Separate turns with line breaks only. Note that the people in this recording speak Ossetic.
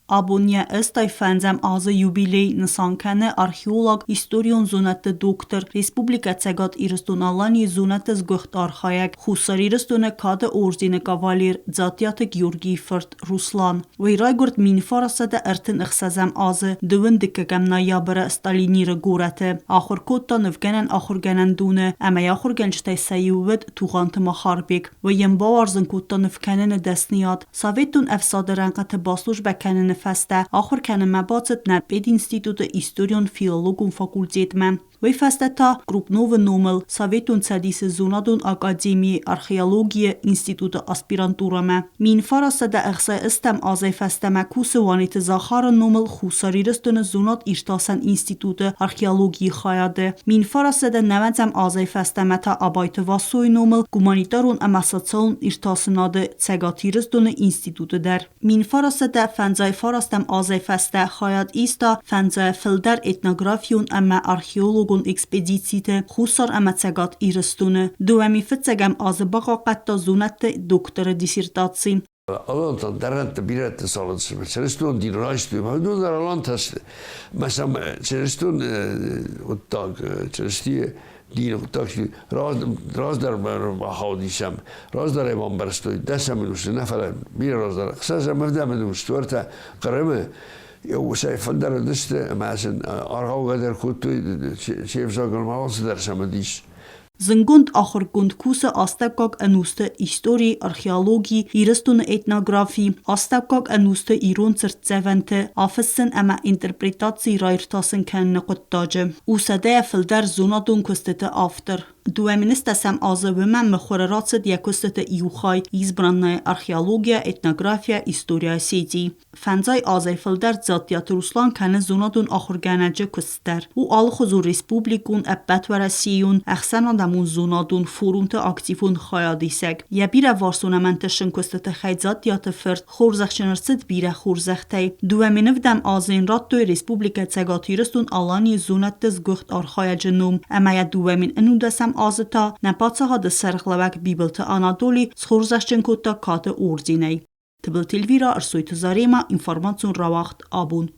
Абон йӕ 85-ӕм азы юбилей нысан кӕны археолог, историон зонӕдты доктор, Республикӕ Цӕгат Ирыстон-Аланийы зонӕдты сгуыхт архайӕг, Хуссар Ирыстоны Кады ордены кавалер Дзаттиаты Георгийы фырт Руслан. Уый райгуырд 1936 азы дыууын дыккӕгӕм ноябры Сталиниры горӕты. Ахуыр кодта нывгӕнӕн ахуыргӕнӕндоны ӕмӕ йӕ ахуыргӕнджытӕй сӕ иу уыд Тугъанты Махарбег. Уый йын бауарзын кодта нывкӕныны дӕсныйад. Советон ӕфсады рӕнхъыты баслужбӕ кӕныны фӕстӕ ахуыр кӕнынмӕ бацыд нӕ пединституты историон-филологон факультетмӕ. Уый фӕстӕ та Крупновы номыл Советон Цӕдисы зонадон академийы археологийы институты аспирантурӕмӕ. 1960 азӕй фӕстӕмӕ кусы Уаниты Захары номыл Хуссар Ирыстоны зонад-иртасӕн институты археологийы хайады. 1990 азӕй фӕстӕмӕ та Абайты Васойы номыл гуманитарон ӕмӕ социалон иртасынады Цӕгат Ирыстоны институты дӕр. 1959 азӕй фӕстӕ хайад иста фӕндзайӕ фылдӕр этнографион ӕмӕ археологон экспедициты Хуссар ӕмӕ Цӕгат Ирыстоны. Дыууӕ фыццӕгӕм азы бахъахъхъӕдта зонӕдты докторы диссертаци.
Алантӕн дӕрӕнтӕ бирӕтӕ цалынмӕ чырыстон дин райстой, уыдон дӕр алантӕ сты. Мӕ сӕм чырыстон хъуыддаг, Чырыстийы дины хъуыддаг раздӕр бахаудисӕм, раздӕр ӕй бамбӕрстой дӕсӕм ӕнусы, нӕ фӕлӕ бирӕ раздӕр, ӕхсӕзӕм, ӕвдӕм ӕнусты уӕртӕ Хъырымы усӕй фылдӕр уыдысты ӕмӕ сын аргъаугӕ дӕр кодтой, се взагыл ма алцыдӕр сӕм уыдис.
Зындгонд ахуыргонд кусы астӕуккаг ӕнусты истори, археологи, Ирыстоны этнографи, астӕуккаг ӕнусты ирон цыртдзӕвӕнты афыссын ӕмӕ интерпретаци раиртасын кӕныны хъуыддаджы. У сӕдӕйӕ фылдӕр зонадон куыстыты автор. Дыууӕ ӕстдӕсӕм азы уымӕн мыхуыры рацыд йӕ куыстыты иу хай «Избранная археология, этнография, история Осетии». Фӕндзай азӕй фылдӕр Дзаттиаты Руслан кӕны зонадон ахуыргӕнӕджы куыст дӕр. У алыхуызон республикон, ӕппӕтуӕрӕсейон, ӕхсӕнадӕмон зонадон форумты активон хайадисӕг. Йӕ бирӕварсон ӕмӕ ӕнтыстджын куысты тыххӕй Дзаттиаты фырт хорзӕхджын ӕрцыд бирӕ хорзӕхтӕй. Дыууӕ ӕвдӕм азы йын радтой Республикӕ Цӕгат Ирыстон-Аланийы зонӕдты сгуыхт архайӕджы ном ӕмӕ йӕ 2019 азы та нӕ паддзахады сӕргълӕууӕг Бибылты Анатоли схорзӕхджын кодта Кады орденӕй. Тыбылты Эльвира, Ӕрсойты Заремӕ, информацион рауагъд «Абон».